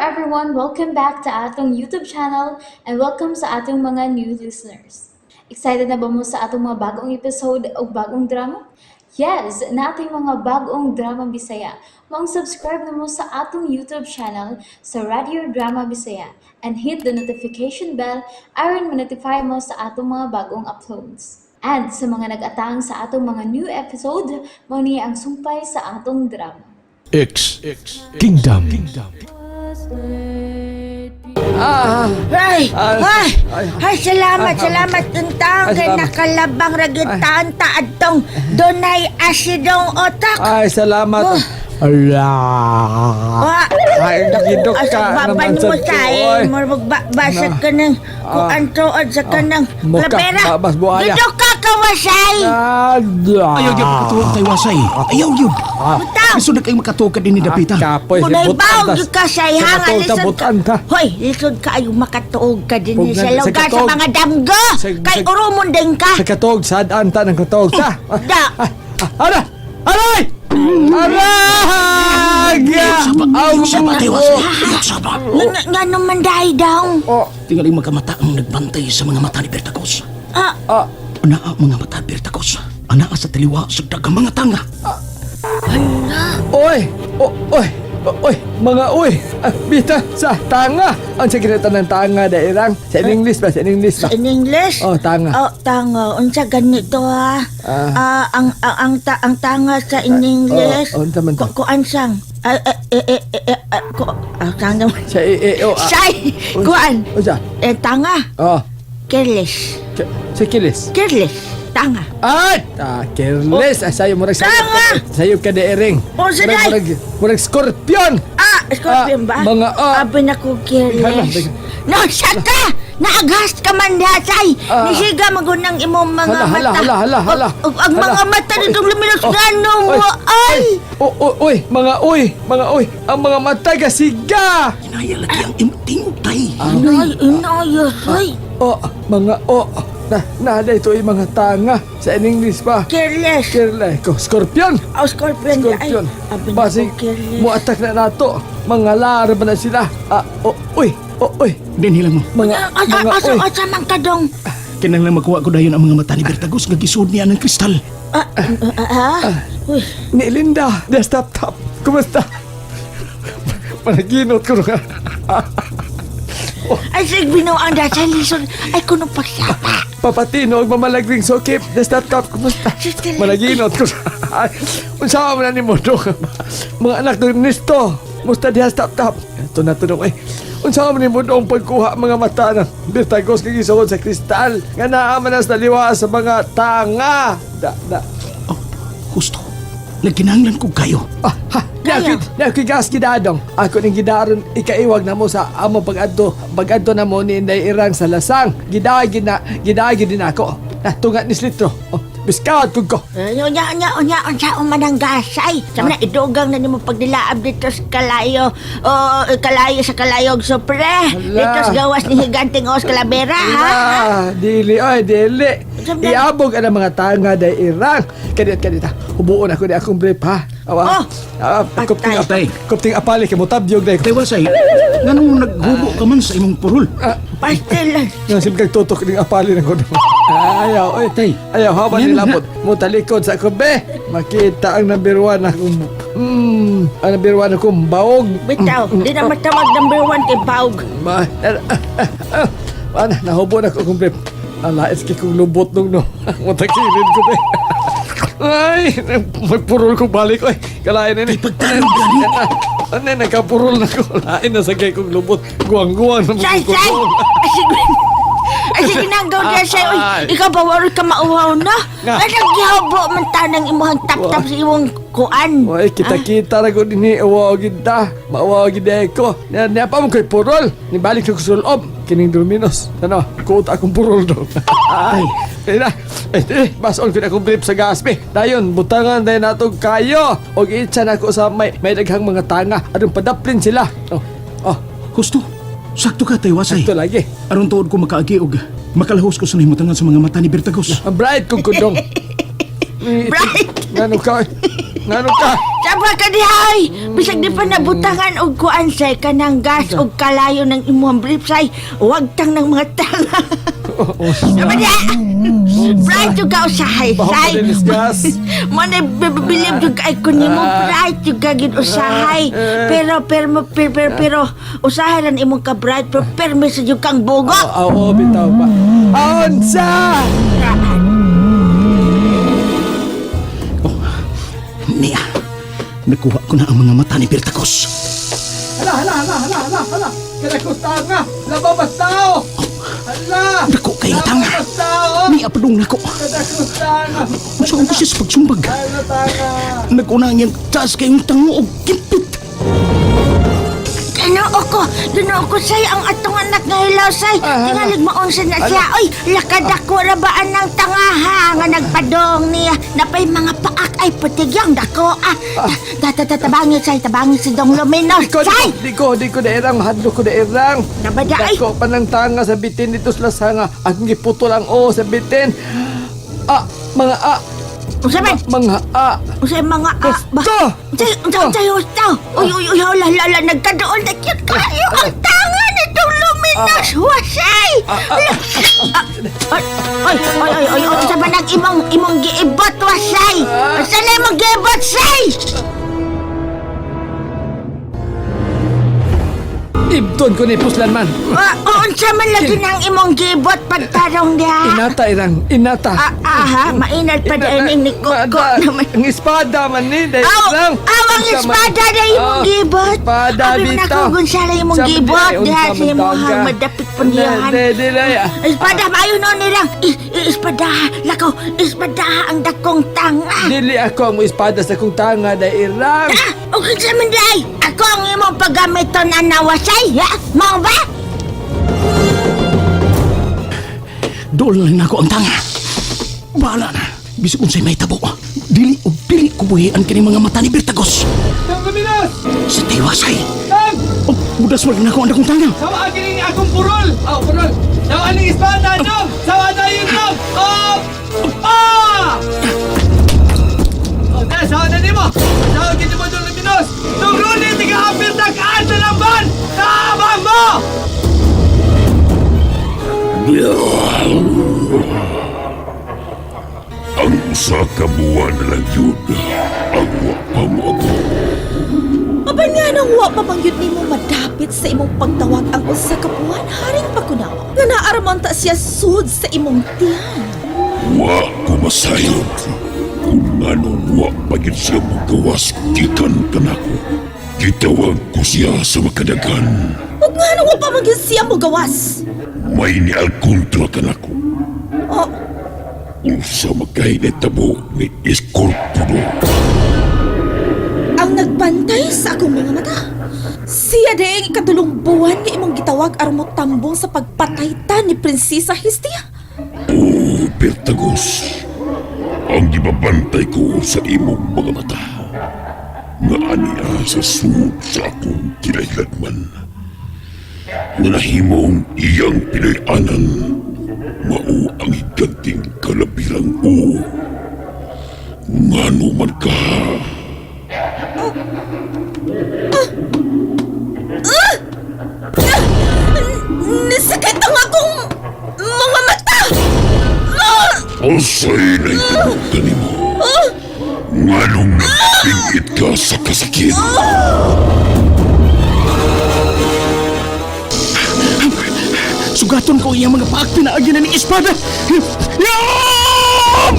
Everyone! Welcome back to atong YouTube channel and welcome sa atong mga new listeners. Excited na ba mo sa atong mga bagong episode o bagong drama? Yes, naa tay mga bagong drama Bisaya. Maong subscribe na mo sa atong YouTube channel sa Radio Drama Bisaya and hit the notification bell aron ma-notify mo sa atong mga bagong uploads. And sa mga nag-atang sa atong mga new episode, mao ni ang sumpay sa atong drama. X Kingdom. Ay, ay, ay, salamat, salamat tentang Ay, kay salamat. Nakalabang ragitaan ta adtong dunay asidong otak. Ay, salamat. Oh. Ala. Wa. Ay, gidok Asa ka baban naman mo sa sa oy. murag basag ka ng kuan tuod sa kanang Muka, klabera. babas buaya. Gidok ka kawasay. Ayaw gyud makatuog kay Wasay. Ayaw gyud. Butaw. Lisod na kayo makatuog ka din ni Dapita. Kapoy, Kunay butan baog ta. gyud ka sa hanga Sa katog ta, lisod ka. butan ta. Hoy, lisod ka ayo makatuog ka din Pugnan sa sa lugar sa katog. mga damgo. Kay urumon din ka. Sa katog, sadaan ta ng katog ta. Da. Ara! Aray! Aray! Saba, saba kay Wasay. Saba. Nga nga naman dai daw. Tingali magkamata ang nagbantay sa mga mata ni Bertagos. Ah, Anaa mga mata ni Bertagos. Anaa sa taliwa sa daghang mga tanga. Oy! Oh, oy! Oy, mga oy! Ah, bita sa tanga! Ang sa ginatan ng tanga dairang. Sa English ba? Sa English ba? In English? Oh, tanga. Oh, tanga. Unsa ganito ha? Ah. Ah, ang tanga sa in English. Oh, unsa man to? Kuan sang. Ah, eh, eh, eh, eh, eh, ah, tanga. Sa e, e, o, ah. Say, kuan. Unsa? Eh, tanga. Oh, Careless. Sa kilis. Careless. Tanga. Ay! Ah, careless. Ah, sayo murag sayo. Tanga! Sayo ka daireng. Oh, sige. Murag, murag, murag scorpion! Ah, scorpion ba? Ah, mga, ah. Abi na ko careless. Hala, No, ka! Naaghas ka man dasay. Ah. Nisiga magunang imong mga Hala, hala, mata. hala, hala, hala. Ang Hala. mga mata nitong luminos Oh, ngano mo. oy, Ay! Oh, oh, oy, mga oy, mga oy, ang mga mata gasiga. Inaya lagi ang imong tingog tay. Inay, inay, ay. Oh, mga oh, na, na, ito ay mga tanga. Sa English pa. Careless. Careless. Ko, scorpion. Oh, scorpion. Scorpion. Ay, abi na Basig, ko careless. mo attack na nato. Mga laro ba na sila? Ah, oh, uy, oh, uy. Din hilang mo. Mga, Asa, mga asa, oy. asa man ka dong? Kinahanglan makuha ko dayon ang mga mata ni Bertagos nga gisud niya ng kristal. Ah, ah, ah. Uy, Ni Linda, the stop top. Kumusta? Panaginot ko nga. Ay, sig binuang dasay lisod. Ay, kuno pagsapa. Papatino, og mamalagring sokip. The stop top, kumusta? Sister, Managinot ko. Unsa man ni mo dong? Mga anak ng Ernesto. Musta diha stop top. Ito na to dong eh. Unsa man nimo dong pagkuha mga mata ng Bertagos kay gisuod sa kristal nga naa man na sa liwa sa mga tanga. Da da. Oh, husto. Nagkinahanglan ko kayo. Ah, ha, Kayo. Nakoy gas gidadong. Ako ning gidaron ikaiwag na mo sa amo pag-adto. Pag-adto na mo ni Inday Irang sa lasang. Gidaagi na, gidaagi din ako. Na tunga ni Slitro. Oh, biskawat kog ko. Ay, unya, unya, unya, unsa man ang gasay. Sama na, idugang na nimo pagdilaab dito sa kalayo, o kalayo sa kalayog supre. Hala. Dito sa gawas ni Higanting Os Calavera, ha? Ah, dili oy, dili. Saan na? Iabog ang mga tanga day Irang. Kadit kadit. Hubuon ako ni akong brief ha. Awa. Oh, Ah, kupting patay. kupting apali kay motabyog day. Tay Wasay, nganong naghubo ka man sa imong purol? Pastil. Nasib kag tutok ning apali ng kuno. Ayaw, oy. Tay. Ayaw, hawa Yan nilabot. Mo talikod sa ako, be. Makita ang number one akong, ang number one akong baog. Bitaw, di na matawag number one kay Baug. Ma, ah, ah, ah, nahubo na ko akong brief. Ala, eski kong lubot nung no. Matakirin ko, be. Ay, magpurol ko balik. Oy, kalain na ni. Kay pagtanong gani. Ano, nagkapurol na ko. Lain na sa kay kong lubot. Guwang-guwang na Say, say! Ay, sige. Ay, sige nanggaw niya say. Uy, Ay. ikaw ba waroy ka mauhaw na? Nga. Ay, nagyabo man tanang imuhang tap-tap sa imong kuan. Oy, kita-kita ra ko dinhi uwaw gid ta. Mauwaw gid ko. Nya nya pa mo koy purol. Nibalik ko sa loob kining Dolminos. Ano, kuot akong purol do. Ay, na. Eh, eh, bason ko na akong brief sa gaspi. Dayon, butangan dayon nato kayo. Og itsa na ko sa may daghang mga tanga aron padaplin sila. Oh, oh, Husto. Sakto ka tay Wasay. ito lagi. Aron tuod ko makaagi og makalahos ko sa nahimutangan sa mga mata ni Bertagos. Ang bright kong kundong. Bright! Ngano ka? Ngano ka? Saba ka di ay! Bisag di pa nabutangan og kuan say kanang gas og kalayo ng imong brief say. Wag tang ng mga tanga. Saba di! Bright yung ka usahay Baho say. pa din is gas. Mo na bilib yung kay ko nimo bright yung ka gid usahay. Pero pero pero pero, pero usahay lang imong ka bright pero permis yung kang bugo. Oo, bitaw pa. Unsa! Niya, nakuha ko na ang mga mata ni Bertagos. Hala, hala, hala, hala, hala, hala. Kanakos tanga. Labaw mas tao. Hala. Dako kay nga tanga. Labaw mas tao. Niya padung nako. Kanakos tanga. Unsa ko siya sa pagsumbag? Hala tanga. Naguna ang iyang taas kayong tango og kimpit. Ginoo ko, Ginoo ko say ang atong anak nga hilaw say. Ah, hala. Tingalig maunsa na siya. Oy, lakadako ra ba anang tangaha nga nagpadong niya. Napay mga paak ay putigyang dako ah. Ta ta ta tabangi say, tabangi si Dong Luminos Di ko, say. di ko, di ko daerang, mahadlok ko daerang. Nabada, ay. Dako pa ng tanga sa bitin dito sa lasanga. Akong giputol ang o sa bitin. Ah, mga a, Unsa man? mga a. Unsa mga ah, ba? Gusto! Unsay unsay unsay husto? Uy uy uy hala hala nagkadool na cute kayo ang tanga ni Dong Luminos. Wasay. Ay ay ay ay unsa man ang imong imong giibot wasay? Unsa na imong giibot say? Ibton ko ni Puslan man. Ah, unsa man lagi nang imong giibot pagtarong diha? Inata irang, inata. Ah, aha, mainat pa dahil ni Koko naman. Ang espada man ni, Aw, daerang. aw, ang espada na imong Ah, gibot. Espada Abi mo na bitaw. ko Gonzalo imong Sabi gibot di ay, diha unsa sa man imong tawag ka? madapit po niyahan. Di, di, di, ah. Espada, maayo no nilang. Espada, lakaw, espada ang dakong tanga. Dili ako ang espada sa kong tanga, daerang. Ah, o kinsa man di ay? Ako ang imong paggamiton na nawasay, ha? Mao ba? Dool lang nako ang tanga. Bahala na. Bisag unsay may tabo. Dili og dili ko buhian kini mga mata ni Bertagos. Dong Luminos! Sa tiwasay. Dong! Oh, budas man nako ang dakong tanga. Sawa kini akong purol! Aw, purol! Sawa ning espada, Dong! Sawa tayo, Dong! Oh! Ah! Oh, na, sawa na nimo! Sawa kini mo, Dong Luminos! Dong Ruli, tiga-apir tagaan sa lamban! Taabang mo! Ang usa ka buwan na lang yun, ang wa pa mo ako. Apan nga nang wa pa mangyud nimo madapit sa imong pagtawag ang usa ka buwan haring pakunawa. Nga naaraman ta siya sud sa imong tiyan. Wa ko masayod. Kung anong wa pa gyud siya mogawas gikan kanako. Gitawag ko siya sa makadagan. Ug nga nang wa pa mangyud siya mogawas. May nialkontra kanako. Oh, Unsa magkay tabo ni Escorpudo. ang nagbantay sa akong mga mata. Siya di ang ikatulong buwan nga imong gitawag aron mo tambong sa pagpatay ta ni Prinsesa Hestia. O Pertagos, ang gibabantay ko sa imong mga mata. Nga aniya sa sud sa akong kinahilagman. Nga nahimong iyang Pinoy-anan, mao ang higanting kalabirang o. Ngano man ka? Nisakit ang akong mga mata! Ah! Unsay nahitabo kanimo? Nganong nagpingit ka sa kasakit? Sugaton ko iyang mga paak pinaagi na ning espada. Yam!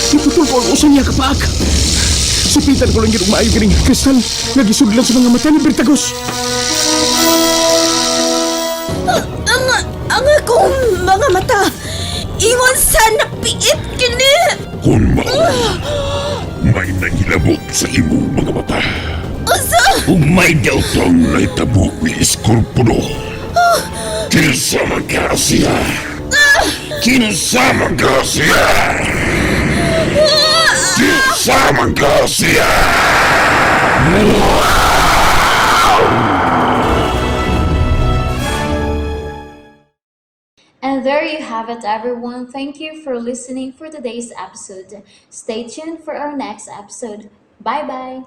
Naputol ko ang usa niya ka paak. Supitan ko lang yun og maayo kining kristal nga gisudlan sa mga mata ni Bertagos. Ang akong mga mata! Ingon sa napiit kini! Kung mao, may nanghilabok sa imong mga mata. Usa! Ug may daotang nahitabo ni Escorpudo. Kinsa man ka siya? Kinsa man ka siya? Kinsa man ka siya? And And there you have it, everyone. Thank you for listening for today's episode. Stay tuned for our next episode. Bye bye.